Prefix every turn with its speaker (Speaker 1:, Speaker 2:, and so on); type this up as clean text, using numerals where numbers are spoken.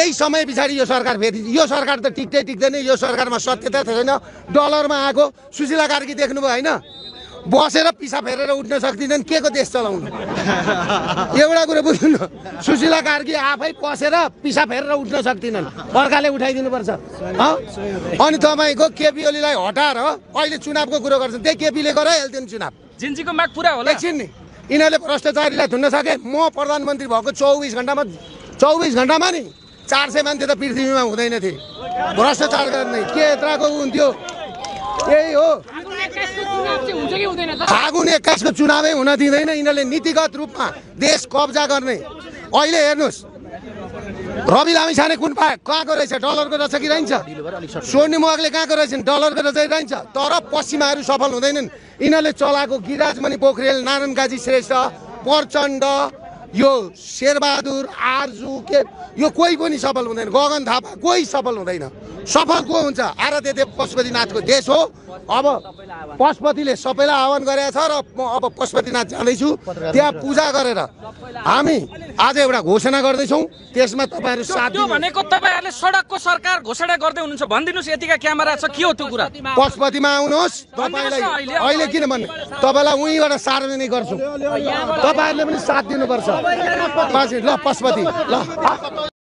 Speaker 1: केही समय पछाडि यो सरकार फेरि यो सरकार त टिक्दैन यो सरकारमा सत्यता छैन डलरमा आएको सुशीला कार्की देख्नुभयो होइन बसेर पिसा फेरेर उठ्न सक्दिनन् के को देश चलाउनु एउटा कुरा बुझ्नु सुशीला कार्की आफै पसेर पिसा फेरेर उठ्न सक्दिनन् अर्काले उठाइदिनुपर्छ अनि तपाईँको केपी ओलीलाई हटाएर अहिले चुनावको कुरो गर्छन् त्यही केपीले गराइहाल्थ्यो नि चुनाव
Speaker 2: जिन्जीको माग पुरा होला
Speaker 1: एकछिन नि यिनीहरूले भ्रष्टाचारीलाई थुन्न सके म प्रधानमन्त्री भएको 24 घण्टामा नि 400 मान्छे त पृथ्वीमा हुँदैन थिए भ्रष्टाचार गर्ने के यत्राको हुन्थ्यो यही हो फागुन 21 को चुनावै हुन दिँदैन यिनीहरूले नीतिगत रूपमा देश कब्जा गर्ने अहिले हेर्नुहोस् रवि लामिछाने कुन कहाँको रहेछ डलरको रहेछ कि रहन्छ सोनी मुवागले कहाँको रहेछन् डलरको रहेछ रहन्छ तर पश्चिमाहरू सफल हुँदैनन् यिनीहरूले चलाएको गिरिराजमणि पोखरेल नारायण काजी श्रेष्ठ प्रचण्ड यो शेरबहादुर आरजू के यो कोही पनि सफल हुँदैन गगन थापा कोही सफल हुँदैन सफल को हुन्छ आराध्य पशुपतिनाथको देश हो अब पशुपतिले सबैलाई आह्वान गरेको छ र म अब पशुपतिनाथ जाँदैछु त्यहाँ पूजा गरेर हामी आज एउटा घोषणा गर्दैछौँ त्यसमा तपाईँहरू साथ
Speaker 2: त्यो भनेको तपाईँहरूले सडकको सरकार घोषणा गर्दै हुनुहुन्छ भनिदिनुहोस् यतिका क्यामेरा छ के हो त्यो कुरा
Speaker 1: पशुपतिमा आउनुहोस् तपाईँलाई अहिले किन भन्ने तपाईँलाई उहीँबाट सार्वजनिक गर्छु तपाईँहरूले पनि साथ दिनुपर्छ ल पशुपति ल